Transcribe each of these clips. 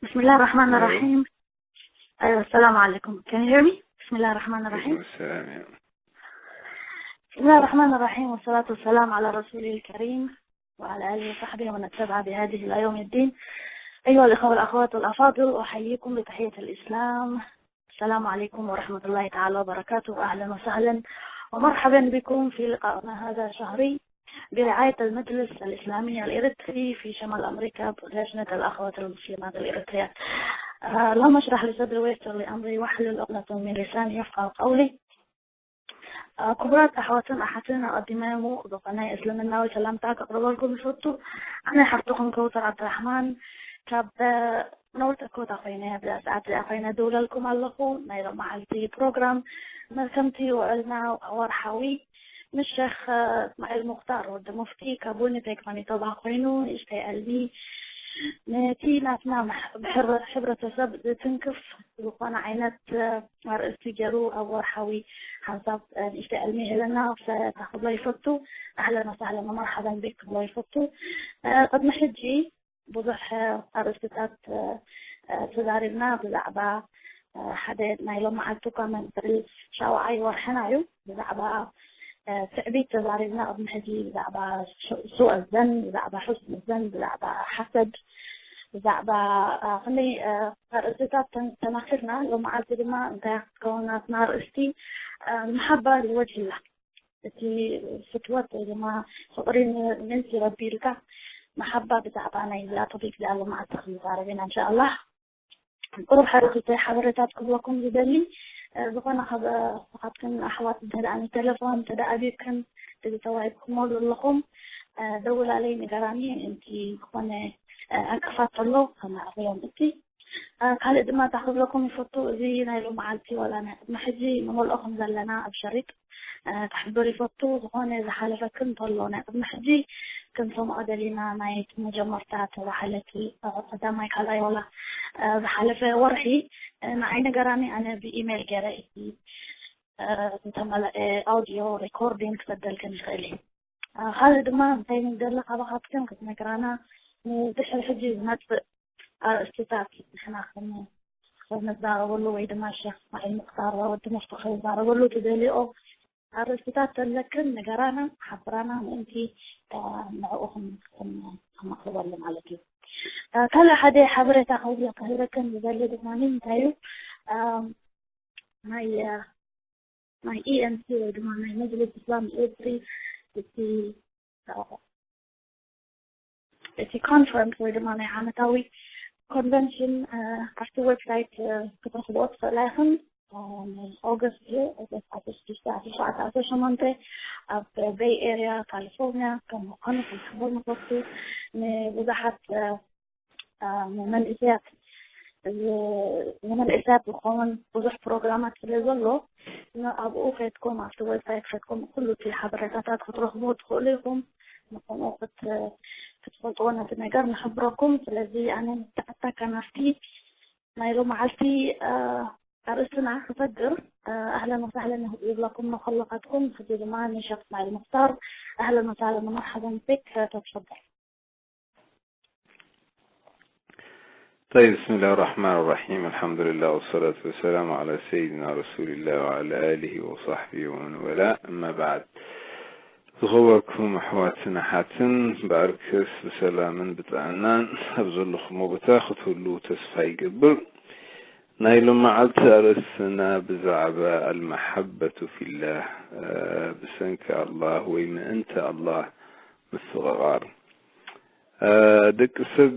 بسم الله الرحمن أيوة. الرحيم. أيوة، السلام عليكم. Can you hear me? بسم الله الرحمن الرحيم. السلام يا بسم الله الرحمن الرحيم، والصلاة والسلام على رسوله الكريم وعلى آله وصحبه ومن اتبع بهديه إلى يوم الدين. أيها الإخوة والأخوات والأفاضل، أحييكم بتحية الإسلام. السلام عليكم ورحمة الله تعالى وبركاته. أهلا وسهلا ومرحبا بكم في لقائنا هذا الشهري برعاية المجلس الإسلامي الإريتري في شمال أمريكا بلجنة الأخوات المسلمات الإريتريات. آه، اللهم اشرح لي صدري ويسر لي أمري واحلل عقدة من لساني يفقه قولي. آه، ክቡራት ኣሕዋትን ኣሓትን፣ ኣቐዲመ ሙቕ ዝኾነ እስልምናዊ ሰላምታ ከቕርበልኩም ይፈቱ። ኣነ ሓፍትኹም ከውተር ዓብድራሕማን ካብ ኖርት ዳኮታ ኮይነ፣ ብዛ ሰዓት እዚኣ ኮይነ ደውለልኩም ኣለኹ። ናይ ሎመዓልቲ ፕሮግራም መከምቲ ውዕልና ወርሓዊ ምስ ሸኽ እስማዒል ሙኽታር ወዲ ሙፍቲ ካብ ዊኒፔግ ማኒቶባ ኮይኑ ንእሽተይ ዕልሚ ነቲ ናትና ማሕ- ብሕብረ- ሕብረተሰብ ዝትንክፍ ዝኾነ ዓይነት ኣርእስቲ ገይሩ ኣብ ወርሓዊ ሓንሳብ ንእሽተይ ዕልሚ ይህበና። ክብሎ ይፈቱ። ኣህለን ወሳህለን ወመርሓበን ቢክ ክብሎ ይፈቱ። ቅድሚ ሕጂ ብዙሕ ኣርእስትታት ተዛሪብና ብዛዕባ ሓደ ናይ ሎመዓልቲ እኳ መበል ሻውዓይ ወርሕና እዩ። ብዛዕባ ትዕቢት ተዛሪብና ቅድሚ ሕጂ፣ ብዛዕባ ሱእ ዘን፣ ብዛዕባ ሕሱን ዘን፣ ብዛዕባ ሓሰድ፣ ብዛዕባ ክንደይ ኣርእስትታት ተማኺርና። ሎመዓልቲ ድማ እንታይ ክትከውን ናትና ኣርእስቲ መሓባ ልወጅህላ፣ እቲ ፍትወት ወይ ድማ ፍቕሪ ምእንቲ ረቢ ኢልካ መሓባ፣ ብዛዕባ ናይ እዚኣ ቶፒክ እዚኣ ሎመዓልቲ ክንዛረብ ኢና እንሻኣላህ። ቁሩብ ሓደ ክልተ ሓበሬታት ክብለኩም ዝደሊ። ዝኾነ ካብኣትክን ኣሕዋት እንተደኣ ንቴሌፎን እንተደኣ ኣቢብክን እዚ ተዋሂብኩሞ ዘለኹም ደውላለይ፣ ንገራኒ። እቲ ዝኾነ ዕንቅፋት ተሎ ከማዕብዮም። እቲ ካልእ ድማ እታ ክብለኩም ይፈቱ፣ እዚ ናይ ሎመዓልቲ ዋላ ናይ ቅድሚ ሕጂ ንመልኦ ከም ዘለና ኣብ ሸሪጥ ክሕብር ይፈቱ። ዝኾነ ዝሓለፈክን እንተሎ ናይ ቅድሚ ሕጂ ክንሰምዖ ደሊና፣ ናይ መጀመርታ ተባህለቲ ቀዳማይ ካልኣይ ዋላ ዝሓለፈ ወርሒ ንዓይ ነገራኒ፣ ኣነ ብኢሜይል ገይረ እቲ ዝተመልአ ኣውዲዮ ሬኮርዲንግ ክሰደልክን ይኽእል እዩ። ካልእ ድማ እንታይ ንደሊ ካባኻትክን ክትነግራና፣ ንድሕሪ ሕጂ ዝመፅእ ኣርእስትታት ንሕና ክንዛረበሉ ወይ ድማ ሸኽ እስማዒል ሙክታር ወዲ ሙፍቲ ከይዛረበሉ ትደልኦ ኣርእስትታት ተለክን ንገራና፣ ሓብራና፣ ምእንቲ ንዕኡ ክነቕርበሉ ማለት እዩ። ካልእ ሓደ ሓበሬታ ክህብረክን ዝደሊ ድማ እንታይ እዩ፣ ናይ ናይ ኢኤምሲ ወይ ድማ ናይ መጅሊስ እስላም ኤርትሪ እቲ እቲ ኮንፈረንስ ወይ ድማ ናይ ዓመታዊ ኮንቨንሽን ኣብቲ ዌብሳይት ክትረኽብኦ ትኽእላ ኢኽን። ኦገስት እዩ፣ ኦገስት ዓሰርተ ሽዱሽተ፣ ዓሰርተ ሸሞንተ ኣብ ቤይ ኤርያ ካሊፎርኒያ ከም ምዃኑ ክንሕብር ንፈቱ። ንብዙሓት መንእሰያት ንመንእሰያት ዝኸውን ብዙሕ ፕሮግራማት ስለ ዘሎ ኣብኡ ከድኩም ኣብቲ ዌብሳይት ከድኩም ኩሉ እቲ ሓበሬታታት ክትረኽቡ ትኽእሉ ኢኹም። ንከምኡ ክትፈልጥዎ ነቲ ነገር ንሕብረኩም። ስለዚ ኣነ ንተኣታካ ናብቲ ናይ ሎመዓልቲ ኣርእስትና ክሰግር ኣህለን ወሳህለን ይብለኩም ንኩልኻትኩም። ሕጂ ድማ ንሸኽ እስማዒል ሙክታር ኣህለን ወሳህለን ወመርሓበን ቢክ ተትፈضل። طيب، بسم الله الرحمن الرحيم. الحمد لله والصلاة والسلام على سيدنا رسول الله وعلى آله وصحبه ومن والاه. أما بعد. ዝኸበርኩም ኣሕዋትን ኣሓትን፣ ብኣርከስ ብሰላምን ብጥዕናን ኣብ ዘለኹሞ ቦታ ክትህሉ ተስፋ ይገብር። ናይ ሎመዓልቲ ኣርእስትና ብዛዕባ ኣልመሓበቱ ፊላህ፣ ብሰንኪ ኣላህ ወይ ምእንቲ ኣላህ ምፍቕቓር። ደቂ ሰብ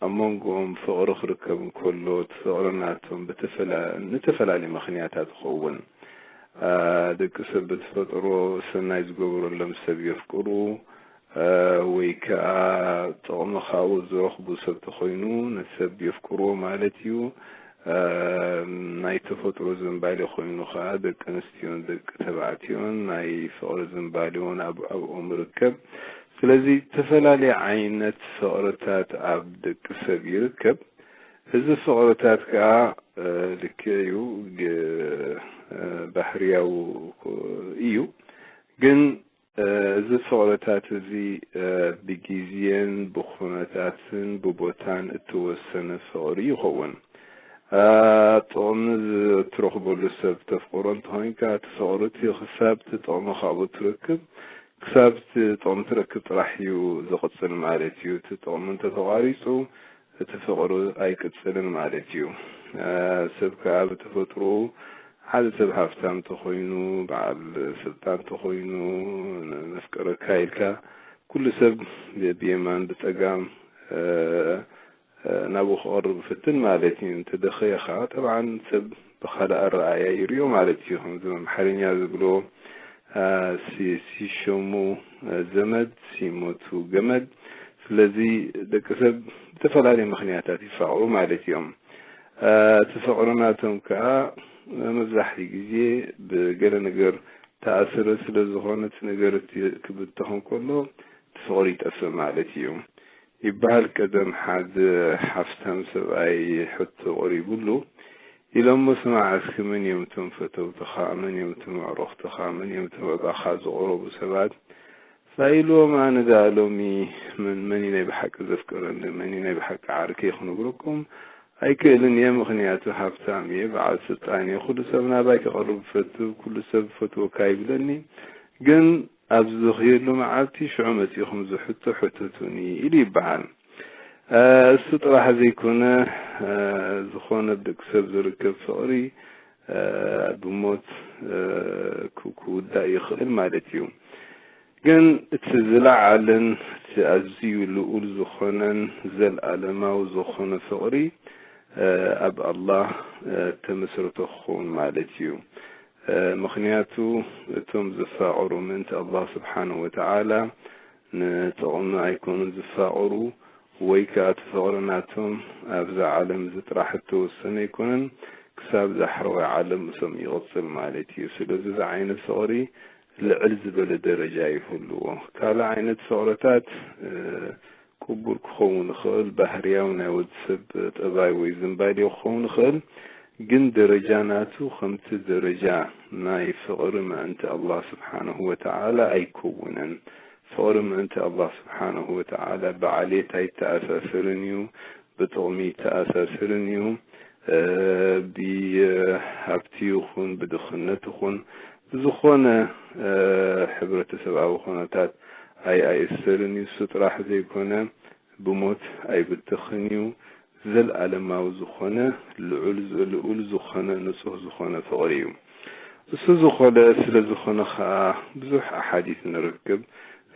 ኣብ መንጎኦም ፍቕሪ ክርከብ እንከሎ፣ እቲ ፍቕሪ ናቶም ብተፈላ- ንተፈላለዩ ምኽንያታት ይኸውን። ደቂ ሰብ ብተፈጥሮ ሰናይ ዝገበረሎም ሰብ የፍቅሩ፣ ወይ ከኣ ጥቕሚ ካብኡ ዝረኽቡ ሰብ ተኾይኑ ነቲ ሰብ የፍቅርዎ ማለት እዩ። ናይ ተፈጥሮ ዝንባሌ ኮይኑ ከኣ ደቂ ኣንስትዮን ደቂ ተባዕትዮን ናይ ፍቕሪ ዝንባሌ እውን ኣብ- ኣብኦም ይርከብ። ስለዚ ዝተፈላለየ ዓይነት ፍቕርታት ኣብ ደቂ ሰብ ይርከብ። እዚ ፍቕርታት ከኣ ልክዕ እዩ፣ ግ- ባህርያዊ እዩ። ግን እዚ ፍቕርታት እዚ ብግዜን ብኹነታትን ብቦታን እተወሰነ ፍቕሪ ይኸውን። ጥቕሚ እትረኽበሉ ሰብ ተፍቅሮ እንተኾይንካ፣ እቲ ፍቕሪ እቲ ክሳብ እቲ ጥቕሚ ካብኡ ትረክብ፣ ክሳብ እቲ ጥቕሚ ትረክብ ጥራሕ እዩ ዝቕጽል ማለት እዩ። እቲ ጥቕሚ እንተተቋሪጹ፣ እቲ ፍቕሪ ኣይቅጽልን ማለት እዩ። ሰብ ከኣ ብተፈጥሮኡ ሓደ ሰብ ሃብታም እንተኾይኑ፣ በዓል ስልጣን እንተኾይኑ፣ ነፍቅረካ ኢልካ ኩሉ ሰብ ብየማን ብጸጋም ናብኡ ክቐርብ ይፍትን ማለት እዩ። እንተደኸየ ኸዓ ጠብዓን ሰብ ብኻልእ ኣረኣእያ ይርእዮ ማለት እዩ። ከምዚ ኣምሓርኛ ዝብልዎ ሲሾሙ ዘመድ ሲሞቱ ገመድ። ስለዚ ደቂ ሰብ ብዝተፈላለየ ምኽንያታት ይፋቕሩ ማለት እዮም። እቲ ፍቕሪ ናቶም ከዓ መብዛሕትኡ ግዜ ብገለ ነገር ተኣስረ ስለ ዝኾነ እቲ ነገር እቲ ክብተኽ እንከሎ እቲ ፍቕሪ ይጠፍእ ማለት እዩ። ይበሃል ቀደም ሓደ ሃፍታም ሰብኣይ ሕቶ ቀሪቡሉ ኢሎሞ፣ ስማዕ እስኪ መን እዮም እቶም ፈተውትኻ፣ መን እዮም እቶም ኣዕሩኽትኻ፣ መን እዮም እቶም ኣባኻ ዝቐረቡ ሰባት ኢልዎም፣ ኣነ ደኣ ሎሚ መን መን እዩ ናይ ብሓቂ ዘፍቅረኒ፣ መን እዩ ናይ ብሓቂ ዓርከይ ክነግረኩም ኣይክእልን እየ፣ ምኽንያቱ ሃብታም እየ፣ በዓል ስልጣን እየ፣ ኩሉ ሰብ ናባይ ክቐርብ እፈቱ፣ ኩሉ ሰብ ፈትወካ ይብለኒ። ግን ኣብ ዝኽየሉ መዓልቲ ሽዑ መጺኹም ዝሕቶ ሕተቱኒ ኢሉ ይበሃል። እሱ ጥራሕ ዘይኮነ ዝኾነ ብደቂ ሰብ ዝርከብ ፍቕሪ ብሞት ክውዳእ ይኽእል ማለት እዩ። ግን እቲ ዝለዓለን እቲ ኣዝዩ ልኡል ዝኾነን ዘለኣለማዊ ዝኾነ ፍቕሪ ኣብ ኣላህ ተመስረተ ክኸውን ማለት እዩ። ምኽንያቱ እቶም ዝፋቐሩ ምእንቲ ኣላህ ስብሓንሁ ወተዓላ ንጥቕሚ ኣይኮኑን ዝፋቐሩ፣ ወይ ከኣ እቲ ፍቕሪ ናቶም ኣብዛ ዓለም እዚ ጥራሕ እተወሰነ ኣይኮነን፣ ክሳብ ዛሕረዋይ ዓለም እቶም ይቕጽል ማለት እዩ። ስለዚ እዚ ዓይነት ፍቕሪ ልዕል ዝበለ ደረጃ ይህልዎ። ካልእ ዓይነት ፍቕርታት ቅቡል ክኸውን ይኽእል፣ ባህርያዊ ናይ ወዲ ሰብ ጠባይ ወይ ዝንባሌ ክኸውን ይኽእል፣ ግን ደረጃ ናቱ ከምቲ ደረጃ ናይ ፍቕሪ ምእንቲ ኣላህ ስብሓንሁ ወተዓላ ኣይከውንን። ፍቕሪ ምእንቲ ኣላህ ስብሓንሁ ወተዓላ ብዓሌት ኣይተኣሳስርን እዩ፣ ብጥቕሚ ኣይተኣሳስርን እዩ፣ ብሃብቲ ይኹን ብድኽነት ይኹን ብዝኾነ ሕብረተሰባዊ ኩነታት ኣይኣየሰርን እዩ። እሱ ጥራሕ ዘይኮነ ብሞት ኣይብተኽን እዩ። ዘልኣለማዊ ዝኾነ ልዑል ልዑል ዝኾነ ንጹህ ዝኾነ ፍቕሪ እዩ። እሱ ዝኾነ ስለ ዝኾነ ኸኣ ብዙሕ ኣሓዲስ ንረክብ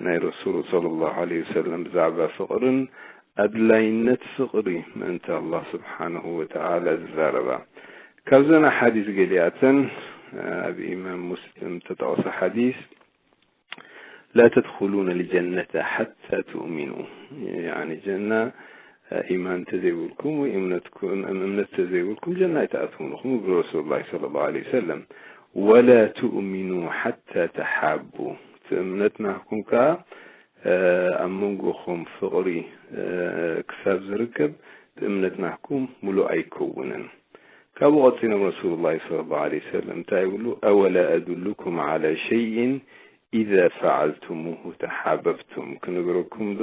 ናይ ረሱሉ ሰለላሁ ዐለይሂ ወሰለም ብዛዕባ ፍቕርን ኣድላይነት ፍቕሪ ምእንቲ ኣላህ ስብሓንሁ ወተዓላ ዝዛረባ። ካብዘን ኣሓዲስ ገሊኣተን ኣብ ኢማም ሙስሊም ተጠቕሰ ሓዲስ لا تدخلون الجنة حتى تؤمنوا። ያኒ ጀና ኢማን ተዘይብልኩም ወይ እምነትኩም እምነት ተዘይብልኩም ጀና ኣይትኣትውን ኢኹም ይብሉ ረሱሉላህ ሰለላሁ ዐለይሂ ወሰለም። ولا تؤمنوا حتى تحابوا። እቲ እምነት ናህኩም ከኣ ኣብ መንጎኹም ፍቕሪ ክሳብ ዝርከብ እቲ እምነት ናህኩም ሙሉእ ኣይከውንን። ካብኡ ቀጺሎም ረሱሉላህ ሰለላሁ ዐለይሂ ወሰለም እንታይ ይብሉ? أولا أدلكم على شيء إذا فعلتموه تحاببتم። ክንብረኩም ዶ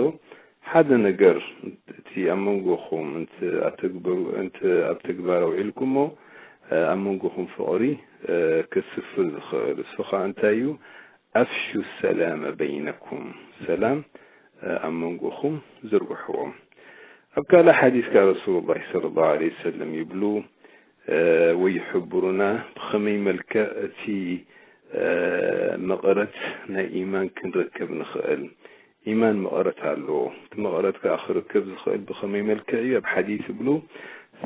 ሓደ ነገር እቲ ኣብ መንጎኹም እንተ ኣተግበሩ እንተ ኣብ ተግባር ኣውዒልኩሞ ኣብ መንጎኹም ፍቕሪ ክስፍር ዝኽእል እሱ ኸዓ እንታይ እዩ? أفشوا السلام بينكم። ሰላም ኣብ መንጎኹም ዝርግሕዎ። ኣብ ካልእ ሓዲስ ከኣ ረሱሉላህ ሰለላሁ ዐለይሂ ወሰለም ይብሉ ወይ ይሕብሩና ብኸመይ መልክዕ እቲ መቐረት ናይ ኢማን ክንረክብ ንኽእል። ኢማን መቐረት ኣለዎ። እቲ መቐረት ከኣ ክርከብ ዝኽእል ብኸመይ መልክዕ እዩ? ኣብ ሓዲስ ይብሉ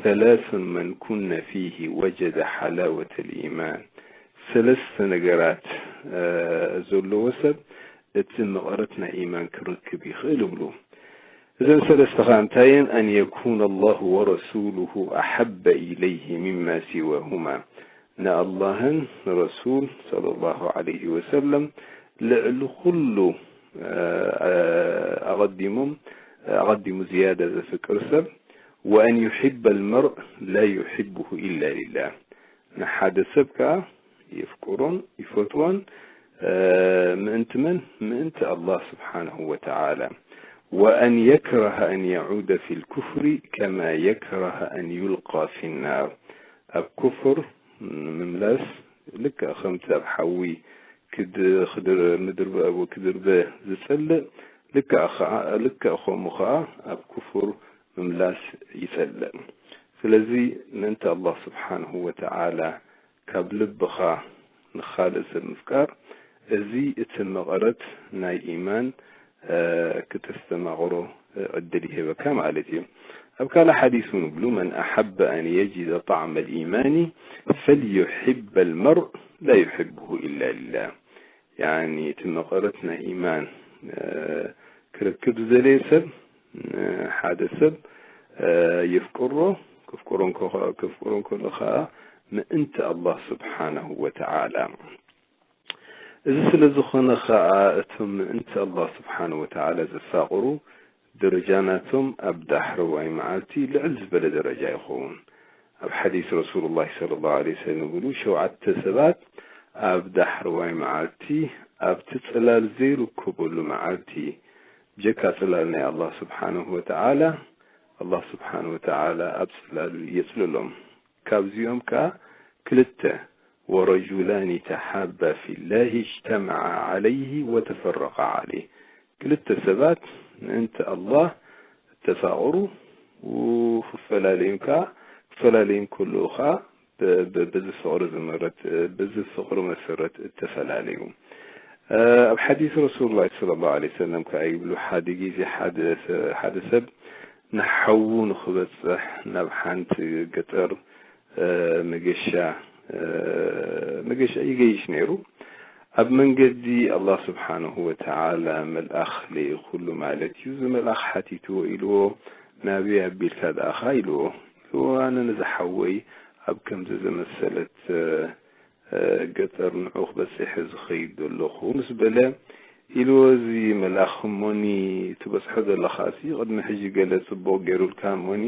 ثلاث من كن فيه وجد حلاوة الإيمان። ሰለስተ ነገራት ዘለዎ ሰብ እቲ መቐረት ናይ ኢማን ክረክብ ይኽእል ይብሉ። እዘን ሰለስተ ኸኣ እንታይ እየን? أن يكون الله ورسوله أحب إليه مما سواهما። ንኣላህን ንረሱል ሰለላሁ ዐለይሂ ወሰለም ልዕሊ ኩሉ ኣቐዲሞም ኣቐዲሙ ዝያዳ ዘፍቅር ሰብ وأن يحب المرء لا يحبه إلا لله። ንሓደ ሰብ ከኣ የፍቅሮን ይፈትዎን ምእንቲ መን? ምእንቲ ኣላህ ስብሓንሁ ወተዓላ። وأن يكره أن يعود في الكفر كما يكره أن يلقى في النار። ኣብ ኩፍር ምምላስ ልክዕ ከምቲ ኣብ ሓዊ ክድ- ክድር- ምድርበ- ክድርበ ዝጸልእ ልክዕ ኸዓ- ልክዕ ከምኡ ኸዓ ኣብ ኩፍር ምምላስ ይጸልእ። ስለዚ ምእንቲ ኣላህ ስብሓንሁ ወተዓላ ካብ ልብኻ ንኻልእ ሰብ ምፍቃር፣ እዚ እቲ መቐረት ናይ ኢማን፣ እ፣ ክተስተማቕሮ ዕድል ይህበካ ማለት እዩ። ኣብ ካልእ ሓዲስ እውን ይብሉ፣ "መን ኣሓበ ኣን የጅደ ጣዕመ ልኢማኒ ፈልዩሕበ ልመርእ ላ ዩሕብሁ ኢላ ሊላህ።" ያኒ እቲ መቐረት ናይ ኢማን፣ እ፣ ክረክብ ዝደለየ ሰብ፣ እ፣ ሓደ ሰብ፣ እ፣ የፍቅሮ፣ ከፍቅሮ እንከ- ከፍቅሮ እንከሎ ኸዓ ምእንቲ ኣላህ ስብሓነሁ ወተዓላ። እዚ ስለ ዝኾነ ኸዓ እቶም ምእንቲ ኣላህ ስብሓነሁ ወተዓላ ዘፋቕሩ ደረጃ ናቶም ኣብ ዳሕረዋይ መዓልቲ ልዕል ዝበለ ደረጃ ይኸውን። ኣብ ሓዲስ ረሱሉላህ ሰለላሁ ዐለይሂ ወሰለም ይብሉ፣ ሸውዓተ ሰባት ኣብ ዳሕረዋይ መዓልቲ ኣብቲ ጽላል ዘይርከበሉ መዓልቲ፣ ብጀካ ጽላል ናይ ኣላህ ስብሓነሁ ወተዓላ፣ ኣላህ ስብሓነሁ ወተዓላ ኣብ ጽላሉ የጽልሎም። ካብዚኦም ከኣ ክልተ፣ "ወረጁላኒ ተሓባ ፊላሂ እጅተመዓ ዐለይሂ ወተፈረቃ ዐለይህ።" ክልተ ሰባት ምእንቲ ኣላህ እተፋቕሩ፣ ክፈላለዩን ከኣ፣ ክፈላለዩ እንከለዉ ከኣ፣ ብ- ብ- በዚ ፍቕሪ ዝመረት- በዚ ፍቕሪ መሰረት እተፈላለዩ። ኣብ ሓዲስ ረሱሉላህ ሰለላሁ ዐለይሂ ወሰለም ከኣ ይብሉ፣ ሓደ ግዜ ሓደ ሰ- ሓደ ሰብ ንሓዉ ንኽበጽሕ ናብ ሓንቲ ገጠር፣ እ፣ መገሻ እ፣ መገሻ ይገይሽ ነይሩ። ኣብ መንገዲ ኣላህ ስብሓነሁ ወተዓላ መልኣኽ ልኢኹሉ ማለት እዩ። እዚ መልኣኽ ሓቲትዎ ኢልዎ፣ "ናበይ ኣቢልካ ደኣኻ?" ኢልዎ። ኢልዎ፣ "ኣነ ነዚ ሓወይ ኣብ ከምዚ ዘመሰለት፣ እ፣ እ፣ ገጠር ንዑ ክበጽሕ ዝኸይድ ዘለኹ" ምስ በለ፣ ኢልዎ፣ "እዚ መልኣኽ እሞኒ ትበጽሖ ዘለኻሲ ቅድሚ ሕጂ ገለ ጽቡቕ ገይሩልካ እሞኒ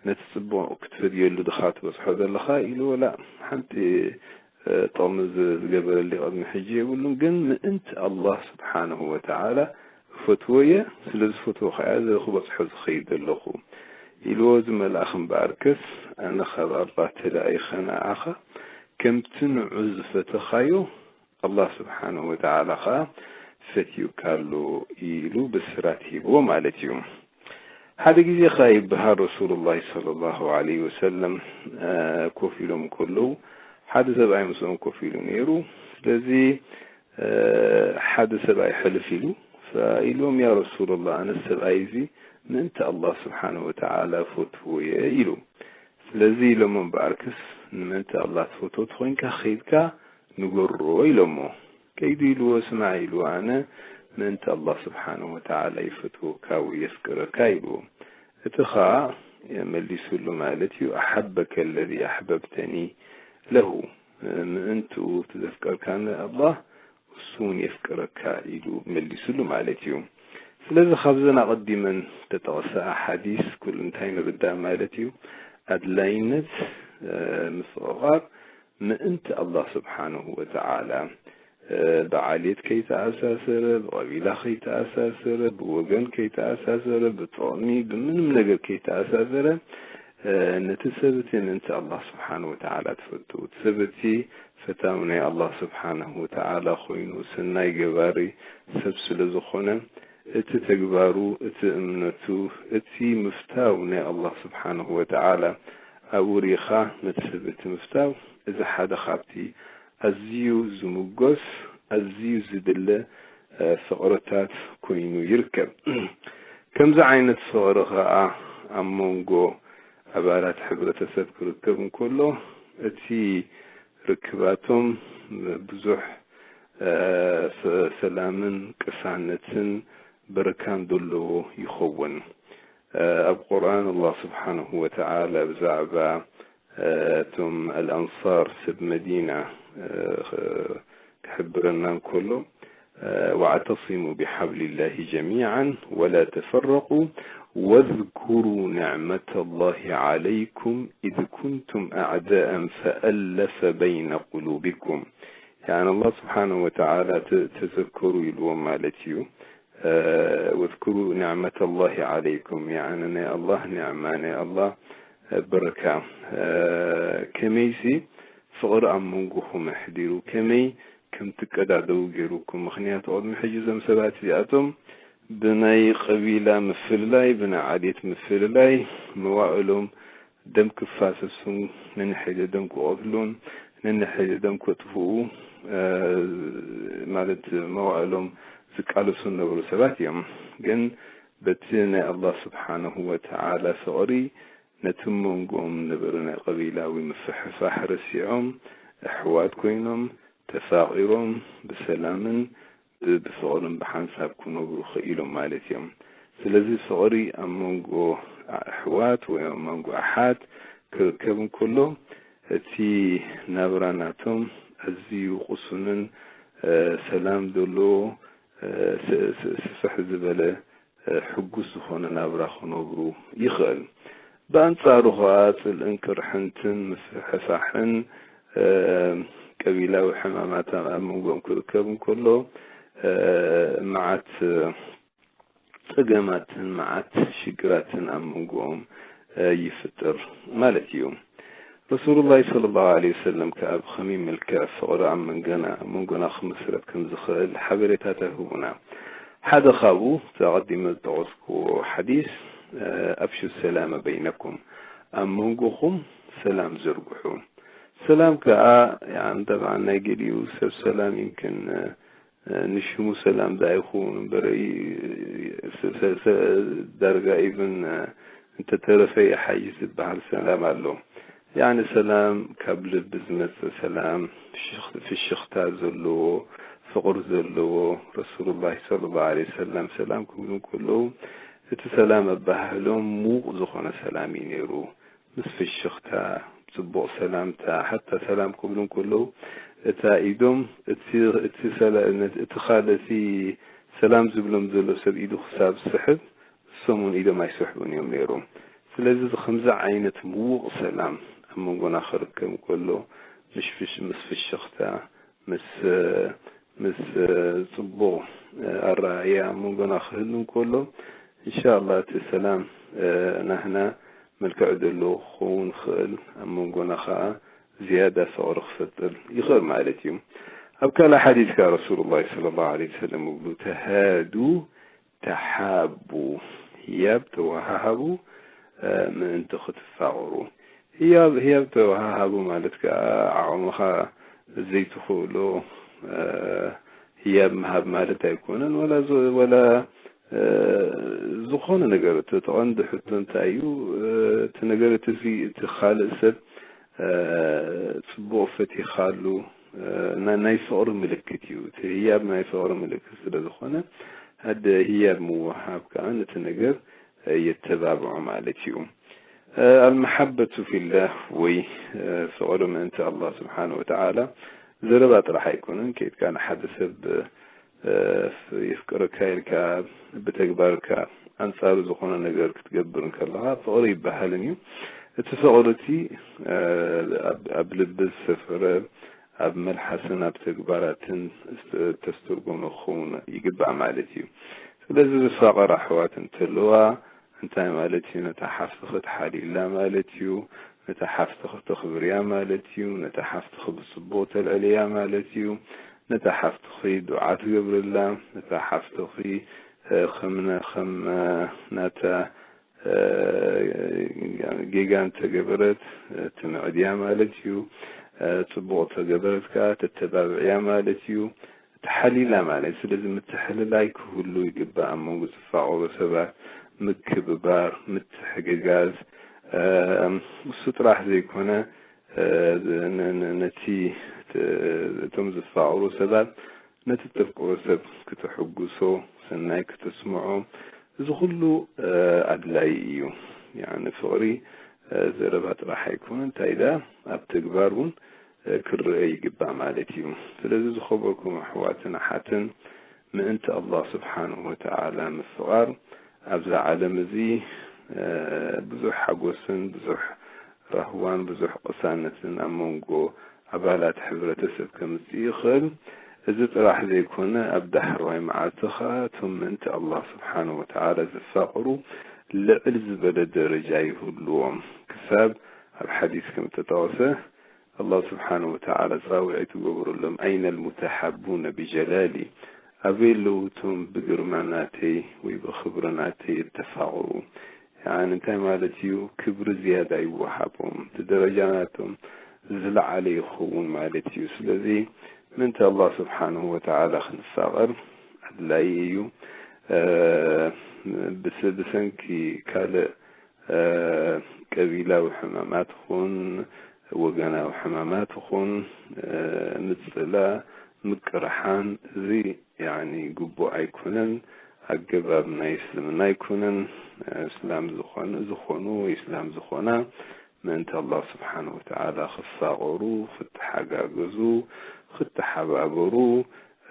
ነቲ ጽቡቕ ክትፈድየሉ ድኻ ትበጽሖ ዘለኻ?" ኢልዎ፣ "ላእ፣ ሓንቲ፣ እ፣ ጥቕሚ ዝ- ዝገበረሊ ቅድሚ ሕጂ የብሉን፣ ግን ምእንቲ ኣላህ ስብሓነሁ ወተዓላ እፈትዎ እየ፣ ስለ ዝፈትዎ ከኣ እዚ ክበጽሖ ዝኸይድ ዘለኹ" ኢልዎ። እዚ መልኣኽ እምበኣርከስ፣ "ኣነ ካብ ኣላህ ተላኢኸ ንዓኻ ከምቲ ንዑ ዝፈተኻዮ ኣላህ ስብሓነሁ ወተዓላ ኸዓ ፈትዩካ ኣሎ" ኢሉ ብስራት ሂብዎ ማለት እዩ። ሓደ ግዜ ኸዓ ይበሃል ረሱሉላህ ሰለላሁ ዐለይሂ ወሰለም፣ እ፣ ኮፍ ኢሎም ከለዉ ሓደ ሰብኣይ ምስኦም ኮፍ ኢሉ ነይሩ። ስለዚ፣ እ፣ ሓደ ሰብኣይ ሕልፍ ኢሉ፣ ፈ- ኢሎም፣ "ያ ረሱሉላህ፣ ኣነ ሰብኣይ እዚ ምእንቲ ኣላህ ስብሓነሁ ወተዓላ ፈትዎ እየ" ኢሉ። ስለዚ ኢሎሞ፣ "እምበኣርክስ ንምእንቲ ኣላህ ትፈትዎ ተኾይንካ ኸይድካ ንገሮ" ኢሎሞ። ከይዱ ኢልዎ፣ "ስማዕ" ኢልዎ፣ "ኣነ ምእንቲ ኣላህ ስብሓነሁ ወተዓላ ይፈትወካ ወይ የፍቅረካ" ኢልዎ። እቲ ኸኣ መሊሱሉ ማለት እዩ፣ "ኣሓበከ ለዚ ኣሕበብተኒ ለሁ፣ ምእንትኡ እቲ ዘፍቀርካኒ ኣላህ እሱ እውን የፍቅረካ" ኢሉ መሊሱሉ ማለት እዩ። ስለዚ ካብዘን ኣቐዲመን ተጠቕሳ ኣሓዲስ ኩሉ እንታይ ንርዳእ ማለት እዩ? ኣድላይነት፣ እ፣ ምፍቕቓር ምእንቲ ኣላህ ስብሓንሁ ወተዓላ፣ እ፣ ብዓሌት ከይተኣሳሰረ፣ ብቐቢላ ከይተኣሳሰረ፣ ብወገን ከይተኣሳሰረ፣ ብጥቕሚ፣ ብምንም ነገር ከይተኣሳሰረ፣ እ፣ ነቲ ሰብ እቲ ምእንቲ ኣላህ ስብሓንሁ ወተዓላ ትፈቱ። እቲ ሰብ እቲ ፈታዊ ናይ ኣላህ ስብሓንሁ ወተዓላ ኮይኑ፣ ሰናይ ገባሪ ሰብ ስለ ዝኾነ፣ እቲ ተግባሩ፣ እቲ እምነቱ፣ እቲ ምፍታው ናይ ኣላህ ስብሓንሁ ወተዓላ ኣብኡ ርኢኻ ነቲ ሰብ እቲ ምፍታው፣ እዚ ሓደ ካብቲ ኣዝዩ ዝምጎስ፣ ኣዝዩ ዝድለ፣ እ፣ ፍቕርታት ኮይኑ ይርከብ። ከምዚ ዓይነት ፍቕሪ ኸኣ ኣብ መንጎ ኣባላት ሕብረተሰብ ክርከብ እንከሎ፣ እቲ ርክባቶም ብዙሕ፣ እ፣ ሰ-፣ ሰላምን ቅሳነትን በረካን ዘለዎ ይኸውን። እ፣ ኣብ ቁርኣን ኣላህ ስብሓንሁ ወተዓላ ብዛዕባ፣ እ፣ እቶም ኣልኣንሳር ሰብ መዲና፣ እ፣ ኽ-፣ ክሕብረና እንከሎ፣ እ፣ "ወዕተሲሙ ብሓብሊላሂ ጀሚዓን ወላ ተፈረቁ ወዝኩሩ ኒዕመተላሂ ዓለይኩም ኢዝ ኩንቱም ኣዕዳኣን ፈኣለፈ በይነ ቁሉቢኩም يعني الله سبحانه وتعالى ت-، تذكروا ኢልዎም ማለት እዩ። واذكروا نعمة الله عليكم، يعني ናይ ኣላህ ኒዕማ፣ ናይ ኣላህ በረካ፣ ከመይሲ ፍቕሪ ኣብ መንጎኹም ኣሕዲሩ፣ ከመይ ከም ትቀዳደው ገይሩኩም። ምኽንያቱ ቅድሚ ሕጂ እዞም ሰባት እዚኣቶም ብናይ ቀቢላ ምፍልላይ፣ ብናይ ዓሌት ምፍልላይ መዋእሎም ደም ክፋሰሱን ነንሕድሕዶም ክቐትሉን ነንሕድሕዶም ከጥፍኡ፣ ማለት መዋእሎም ዝቃለሱ ዝነበሩ ሰባት እዮም። ግን በቲ ናይ ኣላህ ስብሓነሁ ወተዓላ ፍቕሪ ነቲ መንጎኦም ዝነበረ ናይ ቀቢላዊ ምፍሕፋሕ ረሲዖም፣ ኣሕዋት ኮይኖም፣ ተፋቒሮም፣ ብሰላምን ብ-፣ ብፍቕርን ብሓንሳብ ክነብሩ ክኢሎም ማለት እዮም። ስለዚ ፍቕሪ ኣብ መንጎ ኣሕዋት ወይ ኣብ መንጎ ኣሓት ክርከብ እንከሎ፣ እቲ ናብራ ናቶም ኣዝዩ ቁሱንን፣ እ፣ ሰላም ዘለዎ፣ እ፣ ስ-፣ ስ-፣ ስፍሕ ዝበለ፣ እ፣ ሕጉስ ዝኾነ ናብራ ክነብሩ ይኽእል። ብኣንጻሩ ኸኣ ጽልእን ቅርሕንትን ምፍሕፋሕን፣ እ፣ ቀቢላዊ ሕማማት ኣብ መንጎኦም ክርከብ እንከሎ፣ እ፣ መዓት፣ እ፣ ጸገማትን መዓት ሽግራትን ኣብ መንጎኦም፣ እ፣ ይፍጥር ማለት እዩ። ረሱሉላህ ሰለላሁ ዐለይሂ ወሰለም ከኣ ብኸመይ መልክዕ ፍቕሪ ኣብ መንገና፣ ኣብ መንጎና ክምስረት ከም ዝኽእል ሓበሬታታት ይህቡና። ሓደ ካብኡ፣ እቲ ኣቐዲመ ዝጠቐስክዎ ሓዲስ፣ እ፣ "ኣፍሹ ሰላመ በይነኩም፣ ኣብ መንጎኹም ሰላም ዘርግሑ።" ሰላም ከኣ፣ ያኒ፣ ጠብዓን ናይ ገሊኡ ሰብ ሰላም ይምክን፣ እ፣ ንሽሙ ሰላም ደኣ ይኸውን እምበር፣ እ፣ ሰ-፣ ሰ-፣ ሰ-፣ ዳርጋ ኢቭን፣ እ፣ እንተተረፈ ይሓይሽ ዝበሃል ሰላም ኣሎ። ያኒ ሰላም ካብ ልቢ ዝመጽእ ሰላም፣ ፍሽኽ-፣ ፍሽኽታ ዘለዎ፣ ፍቕሪ ዘለዎ። ረሱሉላህ ሰለላሁ ዐለይሂ ወሰለም ሰላም ክብሉ እንከለዉ፣ እቲ ሰላም ኣበሃህሎም ምዉቕ ዝኾነ ሰላም እዩ ነይሩ። ምስ ፍሽኽታ፣ ጽቡቕ ሰላምታ፣ ሓታ ሰላም ክብሉ እንከለዉ፣ እታ ኢዶም እቲ፣ እቲ ሰላ-፣ እቲ ካልእ፣ እቲ ሰላም ዝብሎም ዘሎ ሰብ ኢዱ ክሳብ ዝስሕብ፣ እሶም እውን ኢዶም ኣይስሕቡን እዮም ነይሮም። ስለዚ፣ እዚ ከምዚ ዓይነት ምዉቕ ሰላም ኣብ መንጎና ክርከብ እንከሎ፣ ምስ ፍሽ-፣ ምስ ፍሽኽታ፣ ምስ፣ ምስ ጽቡቕ ኣረኣእያ ኣብ መንጎና ክህሉ እንከሎ፣ ኢንሻላህ፣ እቲ ሰላም ናህና መልክዕ ዘለዎ ክኸውን ይኽእል፣ ኣብ መንጎና ኸኣ ዝያዳ ፍቕሪ ክፈጥር ይኽእል ማለት እዩ። ኣብ ካልእ ሓዲስ ከኣ ረሱሉላህ ሰለላሁ ዐለይሂ ወሰለም ይብሉ፣ "ተሃዱ ተሓቡ፣ ህያብ ተወሃሃቡ፣ እ፣ ምእንቲ ክትፋቐሩ።" ህያብ፣ ህያብ ተወሃሃቡ ማለት ከኣ ዓቕምኻ ዘይትኽእሎ፣ እ፣ ህያብ ምሃብ ማለት ኣይኮነን። ወላ ዝ-፣ ወላ፣ እ፣ ዝኾነ ነገር፣ እቲ፣ እቲ ቀንዲ ሕቶ እንታይ እዩ? እ፣ እቲ ነገር እቲ ሲ-፣ እቲ ካልእ ሰብ፣ እ፣ ጽቡቕ ፈቲኻሉ፣ እ፣ ና-፣ ናይ ፍቕሪ ምልክት እዩ። እቲ ህያብ ናይ ፍቕሪ ምልክት ስለ ዝኾነ፣ ሓደ ህያብ ምውሃብ ከኣ ነቲ ነገር፣ እ፣ የተባብዖ ማለት እዩ። እ፣ ኣልመሓበቱ ፊላህ ወይ፣ እ፣ ፍቕሪ ምእንቲ ኣላህ ስብሓነ ወተዓላ ዘረባ ጥራሕ ኣይኮነን። ከይድካ ንሓደ ሰብ፣ እ፣ የፍቅረካ ኢልካ ብተግባርካ ኣንጻሩ ዝኾነ ነገር ክትገብር እንከለኻ ፍቕሪ ይበሃልን እዩ። እቲ ፍቕሪ እቲ፣ እ፣ ኣብ፣ ኣብ ልቢ ዝሰፈረ፣ ኣብ መልሓስን ኣብ ተግባራትን ዝተ-፣ ዝተስተርጎመ ክኸውን ይግባእ ማለት እዩ። ስለዚ ዝፋቐራ ኣሕዋት እንተለዋ፣ እንታይ ማለት እዩ? ነታ ሓፍትኺ ትሓልይላ ማለት እዩ። ነታ ሓፍትኺ ተኽብርያ ማለት እዩ። ነታ ሓፍትኺ ብጽቡቕ ተልዕልያ ማለት እዩ። ነታ ሓፍትኺ ዱዓ ትገብርላ። ነታ ሓፍትኺ፣ እ፣ ከም ነ-፣ ከም፣ እ፣ ናታ፣ እ፣ ጌጋ እንተገበረት፣ እ፣ ትምዕድያ ማለት እዩ። እ፣ ጽቡቕ ተገበረት ከኣ ተተባብዕያ ማለት እዩ። ተሓሊላ ማለት። ስለዚ ምትሕልላይ ክህሉ ይግባእ ኣብ መንጎ ዝፋቐሩ ሰባት፣ ምክብባር፣ ምትሕግጋዝ። እ፣ እሱ ጥራሕ ዘይኮነ፣ እ፣ ነ-፣ ነ-፣ ነቲ ት-፣ እቶም ዝፋቐሩ ሰባት ነቲ ተፍቅሮ ሰብ ክተሐጉሶ፣ ሰናይ ክተስምዖ፣ እዚ ኩሉ፣ እ፣ ኣድላዪ እዩ። ያኒ ፍቕሪ፣ እ፣ ዘረባ ጥራሕ ኣይኮነን፣ እንታይ ደኣ ኣብ ተግባር እውን፣ እ፣ ክረአ ይግባእ ማለት እዩ። ስለዚ ዝኸበርኩም ኣሕዋትን ኣሓትን፣ ምእንቲ ኣላህ ስብሓንሁ ወተዓላ ምፍቓር፣ ኣብዛ ዓለም እዚ፣ እ፣ ብዙሕ ሓጎስን ብዙሕ ራህዋን ብዙሕ ቅሳነትን ኣብ መንጎ ኣባላት ሕብረተሰብ ከምጽእ ይኽእል። እዚ ጥራሕ ዘይኮነ፣ ኣብ ዳሕረዋይ መዓልቲ ኸኣ እቶም ምእንቲ ኣላህ ስብሓንሁ ወተዓላ ዝፋቐሩ ልዕል ዝበለ ደረጃ ይህልዎም። ክሳብ ኣብ ሓዲስ ከም እተጠቐሰ፣ ኣላህ ስብሓንሁ ወተዓላ ጻውዒት ይገብረሎም፣ "ኣይነ ልሙተሓቡነ ብጀላሊ?" ኣበይ ኣለዉ እቶም ብግርማ ናተይ ወይ ብኽብሪ ናተይ እተፋቕሩ? ያዓኒ እንታይ ማለት እዩ? ክብሪ ዝያዳ ይወሃቦም፣ እቲ ደረጃ ናቶም ዝለዓለ ይኸውን ማለት እዩ። ስለዚ ምእንቲ ኣላህ ስብሓንሁ ወተዓላ ክንፋቐር ኣድላዪ እዩ። እ፣ ብስ-፣ ብሰንኪ ካልእ፣ እ፣ ቀቢላዊ ሕማማት ኹን፣ ወገናዊ ሕማማት ኹን፣ እ፣ ምጽላ፣ ምቅርሓን፣ እዚ ያኒ ግቡእ ኣይኮነን፣ ኣገባብ ናይ እስልምና ኣይኮነን። እስላም ዝኾነ፣ ዝኾኑ፣ እስላም ዝኾና ምእንቲ ኣላህ ስብሓንሁ ወተዓላ ክፋቐሩ፣ ክተሓጋገዙ፣ ክተሓባበሩ፣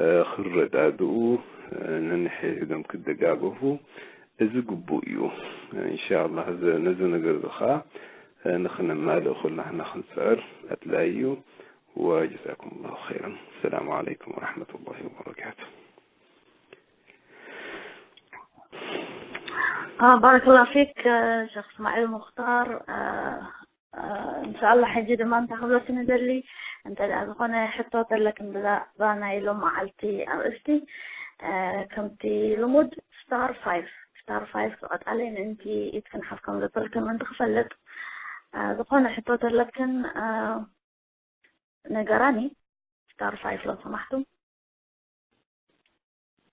እ፣ ክረዳድኡ፣ እ፣ ነንሕድሕዶም ክደጋገፉ፣ እዚ ግቡእ እዩ። እንሻኣላህ፣ ዘ-፣ ነዚ ነገር እዚ ኸዓ፣ እ፣ ንኽነማልእ ኩላህና ክንጽዕር ኣድላዪ እዩ። وجزاكم الله خيرا. السلام عليكم ورحمة الله وبركاته. آه، بارك الله فيك، آه، شيخ إسماعيل مختار. آه، آه، إن شاء الله حجي دمان تاخذ وقت ندلي. أنت الآن هنا حتى لك بلا بانا يلوم عالتي أرستي. آه، كمتي لمود ستار فايف. ستار فايف سقط علينا أنت يتكن حفكم لطلكم من تخفلت. آه، ዝኾነ ሕቶ ተለክን፣ እ፣ ነገራኒ ስታር ፋይፍ ሎ ሰማሕቱም።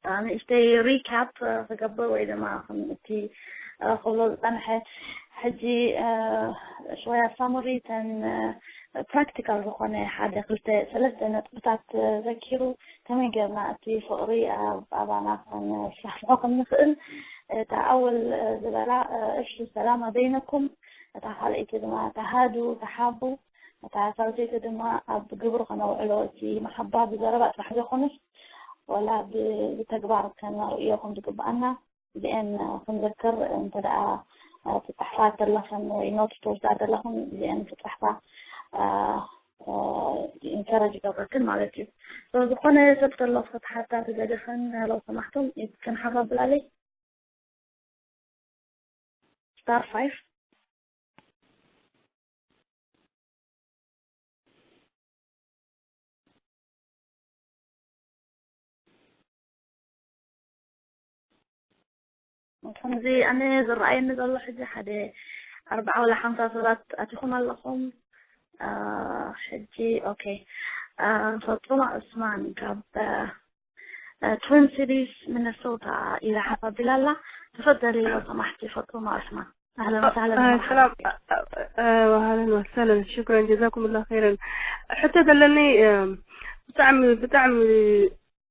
እ፣ ንእሽተይ ሪካፕ፣ እ፣ ክገብር ወይ ድማ ከም እቲ፣ እ፣ ክብሎ ዝጸንሐ ሕጂ፣ እ፣ ሽወያ ሳሙሪ ተን፣ እ፣ ፕራክቲካል ዝኾነ ሓደ ክልተ ሰለስተ ነጥብታት፣ እ፣ ዘኪሩ ከመይ ጌርና እቲ ፍቕሪ ኣብ ኣባና ከነስፋሕፍሖ ከም ንኽእል፣ እታ ኣወል፣ እ፣ ዝበላ፣ እ፣ እሺ ሰላማ በይነኩም፣ እታ ካልኣይቲ ድማ ተሃዱ፣ ተሓቡ፣ እታ ሳልሰይቲ ድማ ኣብ ግብሪ ከነውዕሎ፣ እቲ መሓባ ብዘረባ ጥራሕ ዘይኮነስ ዋላ ብ-፣ ብተግባር ከነርእዮ ከም ዝግብኣና፣ እዚአን ክንዘክር እንተ ደኣ ትጽሕፋ ተለኽን ወይ ኖት ትወስዳ ተለኽን እዚአን ክጽሕፋ፣ እ፣ እ፣ ኢንከረጅ ይገብረክን ማለት እዩ። So፣ ዝኾነ ሰብ ተሎ ክትሓታ ትገደፈን፣ ሄሎ ሰማሕቶም፣ ክንሓፍ ኣብላለይ። ስታር ፋይፍ። ከምዚ ኣነ ዝረኣየኒ ዘሎ ሕጂ ሓደ ኣርባዓ ወላ ሓምሳ ሰባት ኣቲኹም ኣለኹም። እ፣ ሕጂ ኦኬ። እ፣ ፈጡማ ዑስማን ካብ፣ እ፣ እ፣ ትዊን ሲቲስ ሚነሶታ ኢላ ሓፍ ኣቢላ ኣላ። ተፈደሊ ሰማሕቲ ፈጡማ ዑስማን። ኣህለን ወሰህለን፣ እ፣ መርሓባ ሰላም፣ ብኪ። እ፣ እ፣ ኣህለን ወሰህለን፣ ሽክረን፣ ጀዛኩምላ ኸይረን። ሕቶ ዘለኒ፣ እ፣ ብጣዕሚ፣ ብጣዕሚ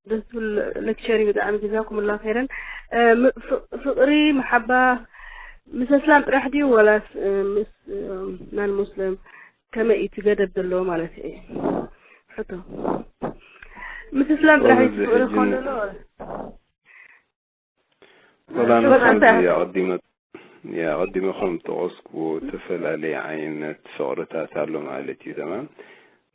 ደስ ዝብል ሌክቸር እዩ፣ ብጣዕሚ ጀዛኩምላ ኸይረን። እ፣ ም-፣ ፍ-፣ ፍቕሪ፣ መሓባ ምስ ኣስላም ጥራሕ ድዩ ወላስ፣ እ፣ ምስ፣ እ፣ ናን ሙስሊም? ከመይ እዩ እቲ ገደብ ዘለዎ ማለት እዩ? ሕቶ። ምስ እስላም ጥራሕ እዩ እቲ ፍቕሪ ክኾን ዘለዎ? ወላ ንሱ ከምዚ ኣቐዲመ፣ ኣቐዲመ ከም ጠቐስኩዎ፣ እተፈላለየ ዓይነት ፍቕርታት ኣሎ ማለት እዩ። ተማም።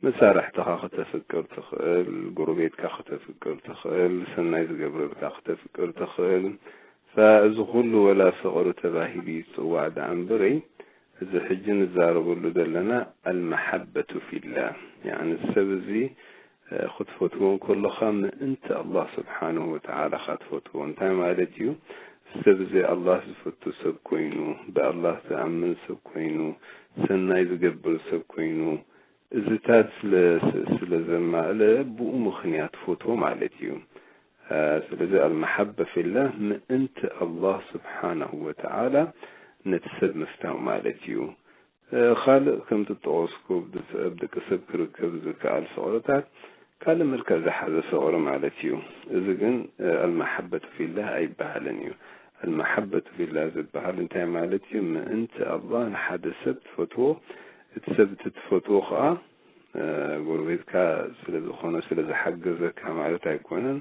መሳርሕትኻ ከተፍቅር ትኽእል፣ ጎረቤትካ ከተፍቅር ትኽእል፣ ሰናይ ዝገብረልካ ከተፍቅር ትኽእል። ፈ-፣ እዚ ኩሉ ወላ ፍቕሪ ተባሂሉ ይጽዋዕ ደኣ እምበረይ፣ እዚ ሕጂ ንዛረበሉ ዘለና ኣልመሓበቱ ፊላህ፣ ያዕኒ ሰብ እዚ፣ እ፣ ክትፈትዎ እንከለኻ ምእንቲ ኣላህ ስብሓንሁ ወተዓላ ኢኻ ትፈትዎ። እንታይ ማለት እዩ? ሰብ እዚ ኣላህ ዝፈቱ ሰብ ኮይኑ፣ ብኣላህ ዝኣምን ሰብ ኮይኑ፣ ሰናይ ዝገብር ሰብ ኮይኑ፣ እዚታት ስለ፣ ስለ ዘማእለ ብኡ ምኽንያት ትፈትዎ ማለት እዩ። እ፣ ስለዚ ኣልመሓበ ፊላህ ምእንቲ ኣላህ ስብሓንሁ ወተዓላ ነቲ ሰብ ምፍታው ማለት እዩ። እ፣ ካልእ ከምቲ ዝጠቐስኩ፣ ብደስ-፣ ኣብ ደቂ ሰብ ክርከብ ዝከኣል ፍቕርታት ካልእ መልክዕ ዝሓዘ ፍቕሪ ማለት እዩ። እዚ ግን፣ እ፣ ኣልመሓበቱ ፊላህ ኣይበሃልን እዩ። ኣልመሓበቱ ፊላህ ዝበሃል እንታይ ማለት እዩ? ምእንቲ ኣላህ ንሓደ ሰብ ትፈትዎ፣ እቲ ሰብ እቲ ትፈትዎ ኸዓ፣ እ፣ ጎረቤትካ ስለ ዝኾነ፣ ስለ ዝሓገዘካ ማለት ኣይኮነን።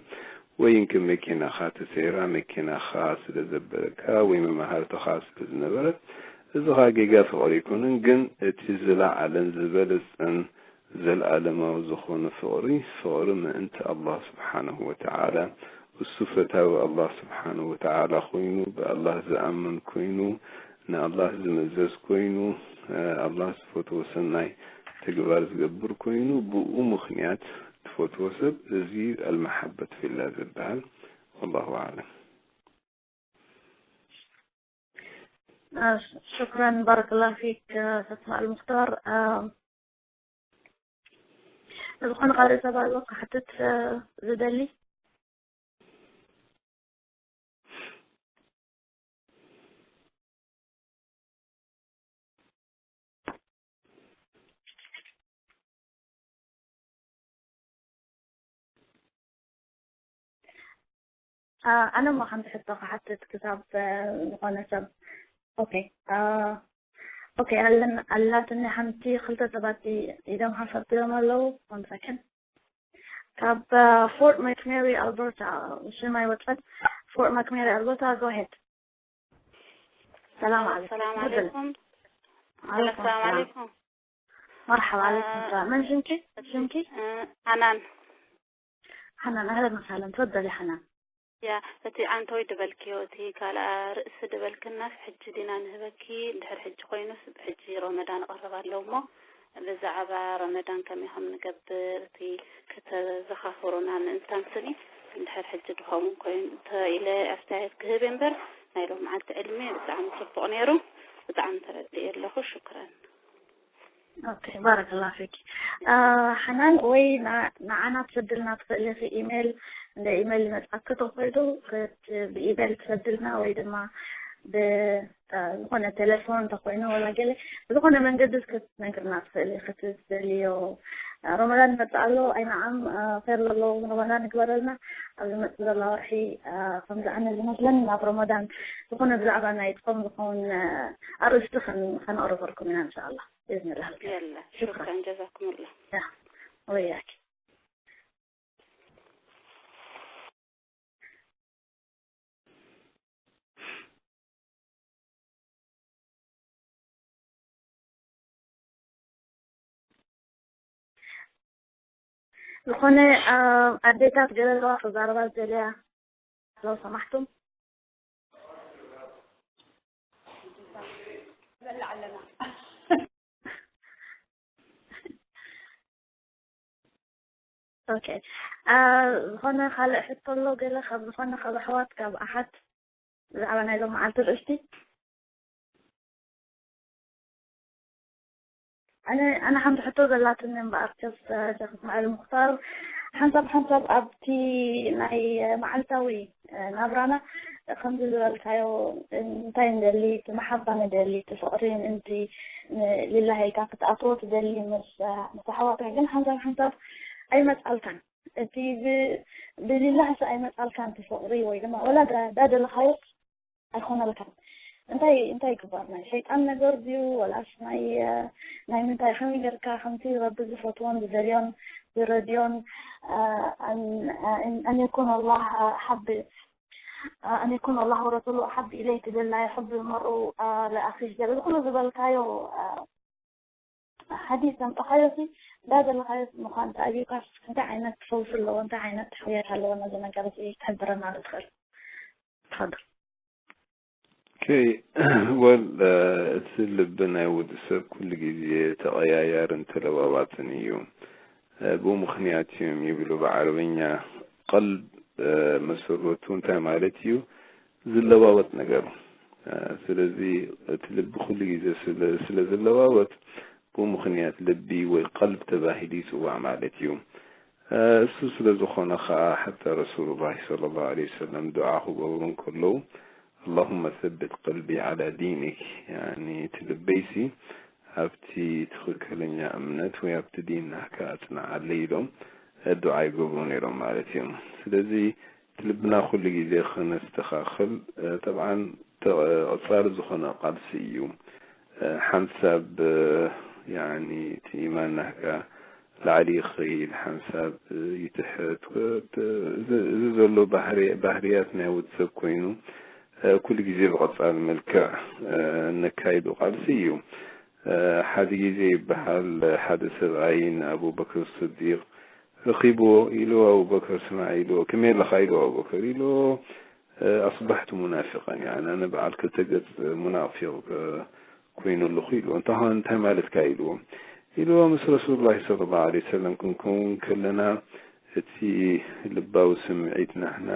ወይ እንከ መኪናኻ ተሰይራ፣ መኪናኻ ስለ ዘበለካ፣ ወይ መማህርትኻ ስለ ዝነበረ፣ እዚ ኸዓ ጌጋ ፍቕሪ ኣይኮነን። ግን እቲ ዝለዓለን ዝበለጸን ዘልኣለማዊ ዝኾነ ፍቕሪ፣ ፍቕሪ ምእንቲ ኣላህ ስብሓነሁ ወተዓላ፣ እሱ ፈታዊ ኣላህ ስብሓነሁ ወተዓላ ኮይኑ፣ ብኣላህ ዝኣምን ኮይኑ፣ ንኣላህ ዝምእዘዝ ኮይኑ፣ ኣላህ ዝፈትዎ ሰናይ ተግባር ዝገብር ኮይኑ፣ ብኡ ምኽንያት ትፈትዎ ሰብ፣ እዚ ኣልመሓበት ፊላህ ዝበሃል። ወላሁ ኣዕለም። ሽክራን ባረከላሁ ፊክ። ኡስታዝ እስማዒል ሙኽታር፣ ዝኾነ ካልእ ሰብ ኣሎ ክሓትት ዝደሊ? ኣነ እሞ ሓንቲ ሕቶ ክሓትት ክሳብ ዝኾነ ሰብ። ኦኬ፣ ኦኬ፣ ኣላትኒ ሓንቲ ክልተ ሰባት ኢዶም ሓፍ ኣቢሎም ኣለዉ። One second. ካብ ፎርት ማክሜሪ ኣልበርታ ሽም ኣይወፀን። ፎርት ማክሜሪ ኣልበርታ፣ go ahead. ሰላም عليكم. ሰላም عليكم. ሰላም عليكم. مرحبا عليكم السلام. من شمكي؟ شمكي؟ حنان. حنان، أهلا وسهلا، تفضلي حنان. ያ እቲ ኣንቶይ ድበልክዮ እቲ ካልኣ ርእሲ ድበልክናስ ሕጂ ዲና ንህበኪ? እንድሕር ሕጂ ኮይኑስ ሕጂ ረመዳን ይቐርብ ኣሎ እሞ ብዛዕባ ረመዳን ከመይ ከም ንገብር እቲ ከተዘኻኽሩና ምእንታን ስኒ እንድሕር ሕጂ ድኸውን ኮይኑ ኢለ ኣስተያየት ክህብ እምበር ናይ ሎምዓንቲ ዕልሚ ብጣዕሚ ጽቡቕ ነይሩ። ብጣዕሚ ተረዲኤ ኣለኹ። ሽክረን። ኦኬ ባረከላሁ ፊኪ ሓናን። ወይ ንዓና ትሰድልና ትኽእሊ ኢኺ ኢሜል፣ እንደ ኢሜል ይመጻኪ ተኾይኑ ብኢሜል ትሰድልና ወይ ድማ ዝኾነ ቴሌፎን እንተኾይኑ ወላ ገለ ብዝኾነ መንገዲ ክትነግርና ትኽእሊ ኢኺ። ትደልዮ ረመዳን ይመጽእ ኣሎ። ኣይነዓም ኸይር ዘለዎ ረመዳን ይግበረልና። ኣብ ዝመጽእ ዘላ ወርሒ ከምዚ ኣነ ዝመስለኒ ናብ ረመዳን ዝኾነ ብዛዕባ ናይ ጾም ዝኸውን ኣርእስቲ ከነቕርበልኩም ኢና እንሻኣላ ብኢዝኒላህ። يلا شكرا جزاكم الله. ወያኪ ዝኾነ ኣዴታት ገለ ኣለዋ ክዛረባ ዝደልያ? ለው ሰማሕቱም ኦኬ። ዝኾነ ካልእ ሕቶ ኣሎ ገለ ካብ ዝኾነ ካብ ኣሕዋት ካብ ኣሓት ብዛዕባ ናይ ሎም መዓልቲ ርእስቲ? ኣነ ኣነ ሓንቲ ሕቶ ዘላትኒ እምበኣር ጀስ ሸክ እስማዒል ሙክታር ሓንሳብ ሓንሳብ ኣብቲ ናይ መዓልታዊ ናብራና ከምዚ ዝበልካዮ እንታይ ንደሊ እቲ መሓባ ንደሊ እቲ ፍቕሪ ምእንቲ ሊላሂ ኢልካ ክትኣትዎ ትደሊ ምስ ምስ ኣሕዋትካ ግን ሓንሳብ ሓንሳብ ኣይመፃልካን እቲ ብሊላሂ ስ ኣይመፃልካን እቲ ፍቕሪ ወይ ድማ ወላ ዳደለኻዮስ ኣይኾነልካን እንታይ እንታይ ይግበር ናይ ሸይጣን ነገር ድዩ ወላስ ናይ ናይ ምንታይ ከመይ ጌርካ ከምቲ ረቢ ዝፈትዎን ዝደልዮን ዝረድዮን أن أن يكون الله أحب أن يكون الله ورسوله أحب إليه ትብል ናይ ሕቢ መርኡ ለኣኺ ገለ ዝኾነ ዝበልካዮ ሓዲስ ዘምጠኻዮ ሲ እንዳ ዘለኻዮ ምዃን ተኣቢብካስ እንታይ ዓይነት ፈውሲ ኣለዎ እንታይ ዓይነት ሕውየት ኣለዎ ነዚ ነገር እዚ ክትሕብረና ዶ ትኽእል? ትፈድል። Okay. Well, እቲ ልቢ ናይ ወዲ ሰብ ኩሉ ግዜ ተቐያያርን ተለዋዋጥን እዩ። ብኡ ምኽንያት እዮም ይብሉ ብዓረብኛ ቀልብ መሰረቱ እንታይ ማለት እዩ? ዝለዋወጥ ነገር። ስለዚ እቲ ልቢ ኩሉ ግዜ ስለ ዝለዋወጥ ብኡ ምኽንያት ልቢ ወይ ቀልብ ተባሂሉ ይፅዋዕ ማለት እዩ። እሱ ስለ ዝኾነ ኸዓ ሓታ ረሱሉላሂ ሰለላሁ ዐለይሂ ወሰለም ዱዓ ክገብሩ እንከለዉ اللهم ثبت قلبي على دينك ያኒ እቲ ልበይሲ ኣብቲ ትኽክለኛ እምነት ወይ ኣብቲ ዲን ናህካ ኣፅንዓለይ ኢሎም ዱዓ ይገብሩ ነይሮም ማለት እዮም። ስለዚ እቲ ልብና ኩሉ ግዜ ክነስተኻኽል ጠብዓን ቀፃሊ ዝኾነ ቃልሲ እዩ። ሓንሳብ ያኒ እቲ ኢማን ናህካ ላዕሊ ይኸይድ ሓንሳብ ይትሕት እዚ ዘሎ ባህርያት ናይ ወዲ ሰብ ኮይኑ ኩሉ ግዜ ብቐፃሊ መልክዕ ነካይዱ ቃልሲ እዩ። ሓደ ግዜ ይበሃል፣ ሓደ ሰብኣይ ንኣቡበክር ስዲቕ ረኺብዎ ኢሉ፣ ኣቡበከር ስማዕ ኢልዎ፣ ከመይ ኣለኻ ኢልዎ፣ ኣቡበከር ኢልዎ፣ ኣስባሕቱ ሙናፊቐን፣ ያኒ ኣነ በዓል ክልተ ገጽ ሙናፊቕ ኮይኑ ኣለኹ ኢልዎ። እንታይ እንታይ ማለትካ ኢልዎ። ኢልዎ ምስ ረሱሉላሂ ሰለላሁ ዐለይሂ ወሰለም ክንከውን ከለና እቲ ልባዊ ስምዒት ናህና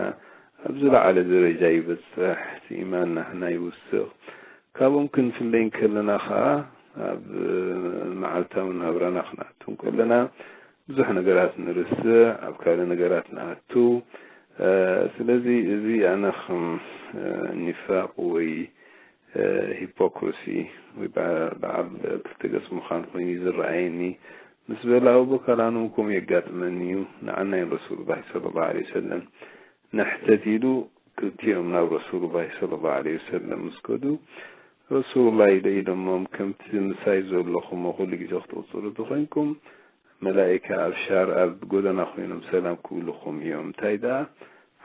ኣብ ዝለዓለ ደረጃ ይበጽሕ፣ እቲ ኢማን ናህና ይውስኽ። ካብኦም ክንፍለይ እንከለና ኸኣ ኣብ መዓልታዊ ናብራና ክንኣቱ እንከለና ብዙሕ ነገራት ንርስዕ፣ ኣብ ካልእ ነገራት ንኣቱ። ስለዚ እዚ ኣነ ከም ኒፋቕ ወይ ሂፖክሪሲ ወይ በዓል ክልተ ገጽ ምዃን ኮይኑ እዩ ዝረኣየኒ ምስ በለ ኣቡበከር ኣነ እውን ከምኡ የጋጥመኒ እዩ። ንዓናይ ረሱሉላሂ ሰለላሁ ዐለይሂ ወሰለም ንሕተት ኢሉ ክልቲኦም ናብ ረሱሉላሂ ሰለላሁ ዐለይሂ ወሰለም ምስ ከዱ ረሱሉላሂ ኢለ ኢሎሞም ከምቲ ምሳይ ዘለኹሞ ኩሉ ግዜ ክትቕጽሉ ተኾይንኩም መላኢካ ኣብ ሻር ኣብ ጎደና ኮይኖም ሰላም ክብልኹም እዮም። እንታይ ደኣ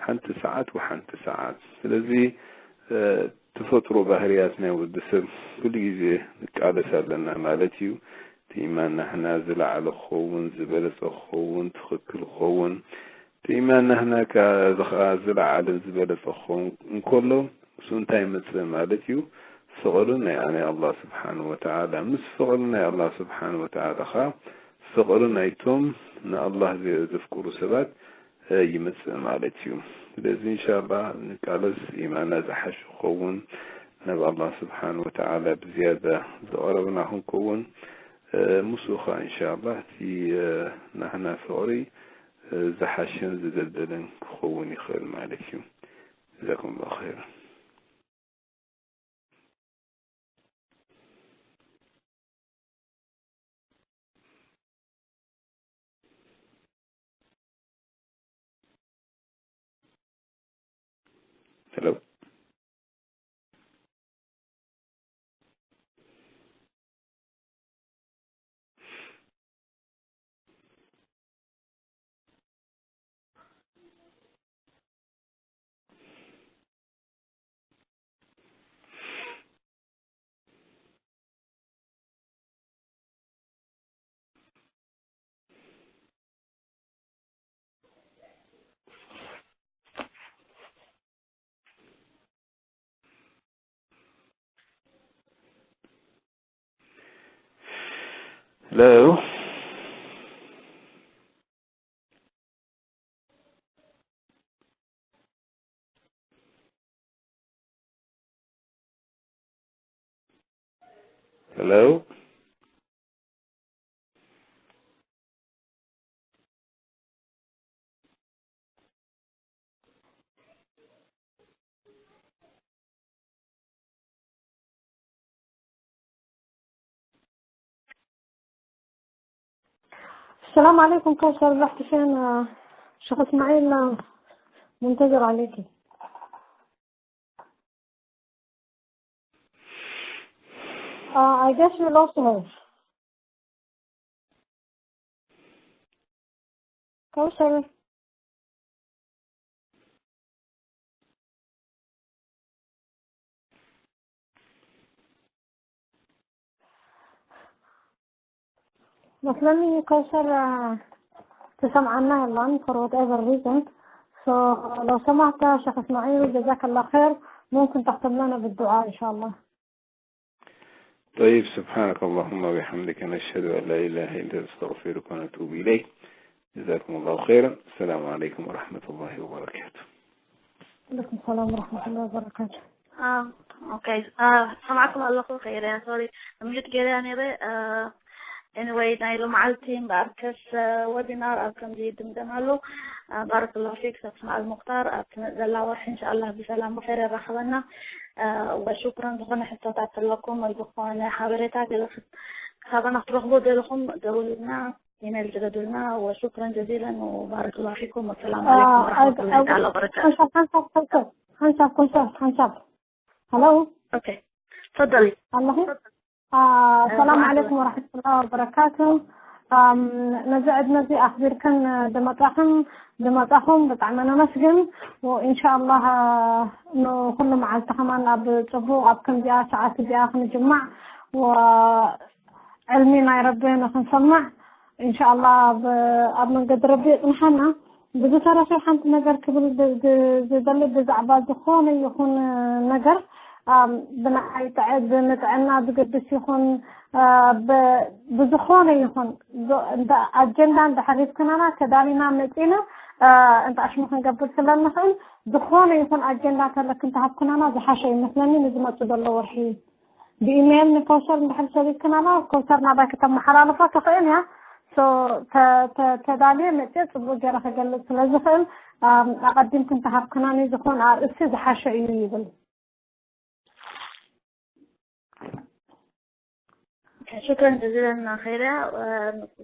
ሓንቲ ሰዓት ወሓንቲ ሰዓት። ስለዚ ተፈጥሮ ባህርያት ናይ ወዲ ሰብ ኩሉ ግዜ ንቃለስ ኣለና ማለት እዩ። እቲ ኢማን ናህና ዝለዓለ ክኸውን፣ ዝበለጸ ክኸውን፣ ትኽክል ክኸውን፣ እቲ ኢማን ናህና ከኣ እዚ ከኣ ዝለዓለ ዝበለጸ ክኸውን እንከሎ ምስኡ እንታይ ይመጽእ ማለት እዩ? ፍቕሪ ናይ ናይ ኣላህ ስብሓን ወተዓላ። ምስ ፍቕሪ ናይ ኣላህ ስብሓን ወተዓላ ከኣ ፍቕሪ ናይቶም ንኣላህ ዘፍቅሩ ሰባት ይመጽእ ማለት እዩ። ስለዚ እንሻላ ንቃለስ ኢማና ዝሓሸ ክኸውን ናብ ኣላህ ስብሓን ወተዓላ ብዝያዳ ዝቐረብና ክንከውን ምስኡ ኸዓ እንሻላ እቲ ናህና ፍቕሪ ዝሓሸን ዝደልደለን ክኸውን ይኽእል ማለት እዩ። ጀዛኩም ላሁ ኸይራን። Hello. Hello? Hello? السلام عليكم كوثر، رحت فين؟ آه، شيخ إسماعيل، آه، منتظر عليكي. آه، I guess you lost her. كوثر. መስለኒ ከውሰር ትሰምዓና የላን for whatever reason. So لو سمحت شيخ إسماعيل، جزاك الله خير، ممكن تختم لنا بالدعاء إن شاء الله. طيب، سبحانك اللهم وبحمدك، نشهد أن لا إله إلا أنت، نستغفرك ونتوب إليك. جزاكم الله خيرا. السلام عليكم ورحمة الله وبركاته. عليكم السلام ورحمة الله وبركاته. آه، أوكي. آه، سمعكم الله خير يا سوري. مجد جيراني بي، آه، anyway، نايلو معلتين بأركس، آه، ويبينار أركم دي دمدمالو. آه، بارك الله فيك، سيد إسماعيل مختار. آه، زلا ورح إن شاء الله بسلام وخير الرحمة. آه، وشكرا، ዝኾነ ሕቶታት ኣለኩም ወይ ዝኾነ ሓበሬታ ገለ ክሳባና ክትረኽቡ ዘለኹም ደውሉልና። ኢሜል ዝገዱልና። وشكرا جزيلا وبارك الله فيكم والسلام عليكم ورحمة الله تعالى وبركاته. ሓንሳብ ሓንሳብ ሓንሳብ ሓንሳብ ሓንሳብ ሓንሳብ። ሄሎ። ኦኬ። ተፈደሊ። ኣለኹ። ሰላም ዓለይኩም ወራሕመቱላሂ ወበረካቱ። ነዚ ዕድመ እዚ ኣኽቢርክን ዝመጻኽን ዝመጻኹም ብጣዕሚ ነመስግን። ወኢንሻኣላህ ንኹሉ መዓልቲ ከማን ኣብ ጽቡቕ ኣብ ከምዚኣ ሰዓት እዚኣ ክንጅማዕ ወ ዕልሚ ናይ ረቢ ንኽንሰማዕ ኢንሻኣላ ኣብ ኣብ መንገዲ ረቢ የጽንሓና። ብዝተረፈ ሓንቲ ነገር ክብል ዝ- ዝ- ዝደሊ ብዛዕባ ዝኾነ ይኹን ነገር ኣም፣ ብንዓይ ጥዕ- ብምጥዕና ዝግድስ ይኹን አ፣ ብ- ብዝኾነ ይኹን ዞ- እንዳ ኣጀንዳ እንድሕር ሂብክናና ተዳሊና መጺና አ፣ እንተ ኣሽሙ ክንገብር ስለ ንኽእል ዝኾነ ይኹን ኣጀንዳ ተለክን ተሃብክናና ዝሓሸ ይመስለኒ ንዝመጽእ ዘሎ ወርሒ። ብኢሜይል ንከውሰር እንድሕር ሰዲድክናና ከውሰር ናባይ ከተመሓላልፎ ትኽእል እያ። ሶ ተ- ተ- ተዳልየ መፅየ ፅቡቅ ገይረ ክገልፅ ስለ ዝኽእል ኣም፣ ኣቐዲምክን ተሃብክናኒ ዝኾን ኣርእስቲ ዝሓሸ እዩ ይብል። شكرا جزيلا خيرة.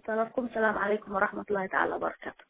طلبكم السلام عليكم ورحمة الله تعالى وبركاته.